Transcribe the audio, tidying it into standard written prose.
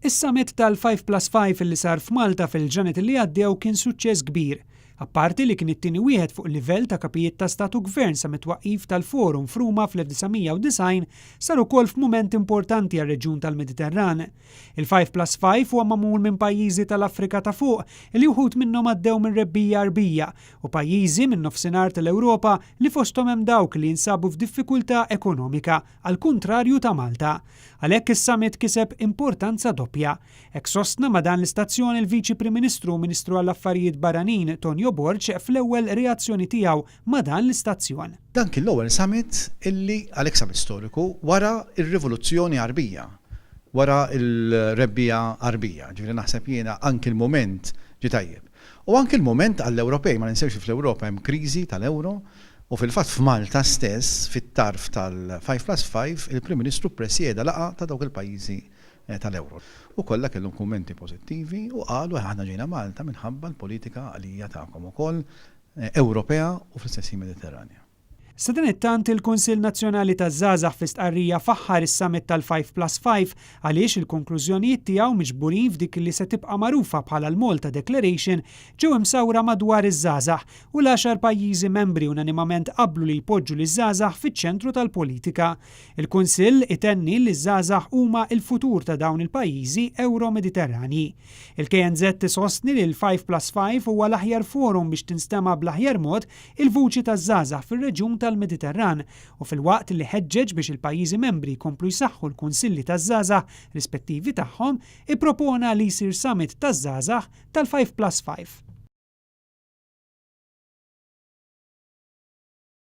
Is-summit tal-Five Plus Five li sar f'Malta fil-ġranet li għaddew kien suċċess kbir. Apparti li kien it-tieni wieħed fuq livell ta' kapijiet ta' stat u gvern sa mit-twaqqif tal-forum f'Ruma fl-1990, sar ukoll f'mument importanti għar-reġjun tal-Mediterran. Il-Five Plus Five huwa magħmul minn pajjiżi tal-Afrika ta' Fuq li wħud minnhom għaddew minn rebbiegħa Għarbija u pajjiżi min-Nofsinhar tal-Ewropa li fosthom hemm dawk li jinsabu f'diffikultà ekonomika, għall-kuntrarju ta' Malta. Għalhekk is-summit kiseb importanza doppja. Hekk sostna ma' dan l-istazzjon il-Viċi Prim Ministru u Ministru għall-Affarijiet Barranin Tonio Borg fl-ewwel reazzjoni tiegħu ma' dan l-istazzjon. Dan kien l-ewwel summit illi, għalhekk summit storiku, wara r-Rivoluzzjoni Għarbija, wara l-Rebbiegħa Għarbija. Ġifieri naħseb jiena anki l-mument ġie tajjeb. U anki l-mument għall-Ewropej, ma ninsewx li fl-Ewropa hemm kriżi tal-ewro u fil-fatt f'Malta stess, fit-tarf tal-Five Plus Five, il-Prim Ministru ppresjeda laqgħa ta' dawk il-pajjiżi tal-ewro. U kollha kellhom kummenti pożittivi u qalu aħna ġejna Malta minħabba l-politika għaqlija tagħkom ukoll, Ewropea u fl-istess ħin Mediterranja. Sadanittant, il-Kunsill Nazzjonali taż-Żgħażagħ fi stqarrija faħħar is-summit tal-Five Plus Five għaliex il-konklużjonijiet tiegħu miġburin f'dik li se tibqa' magħrufa bħala l-Malta Declaration ġew imsawra madwar iż-żgħażagħ u l-għaxar pajjiżi membri unanimament qablu li jpoġġu liż-żgħażagħ fiċ-ċentru tal-politika. Il-Kunsill itenni li ż-żgħażagħ huma l-futur ta' dawn il-pajjiżi Ewro-Mediterranji. Il-KNŻ isostni li l-Five Plus Five huwa l-aħjar forum biex tinstema' bl-aħjar mod il-vuċi taż-żgħażagħ fir-reġjun tal-Mediterran u filwaqt li ħeġġeġ biex il-pajjiżi membri jkomplu jsaħħu l-kunsilli taż-żgħażagħ rispettivi tagħhom, ippropona li jsir summit taż-żgħażagħ tal-Five Plus Five.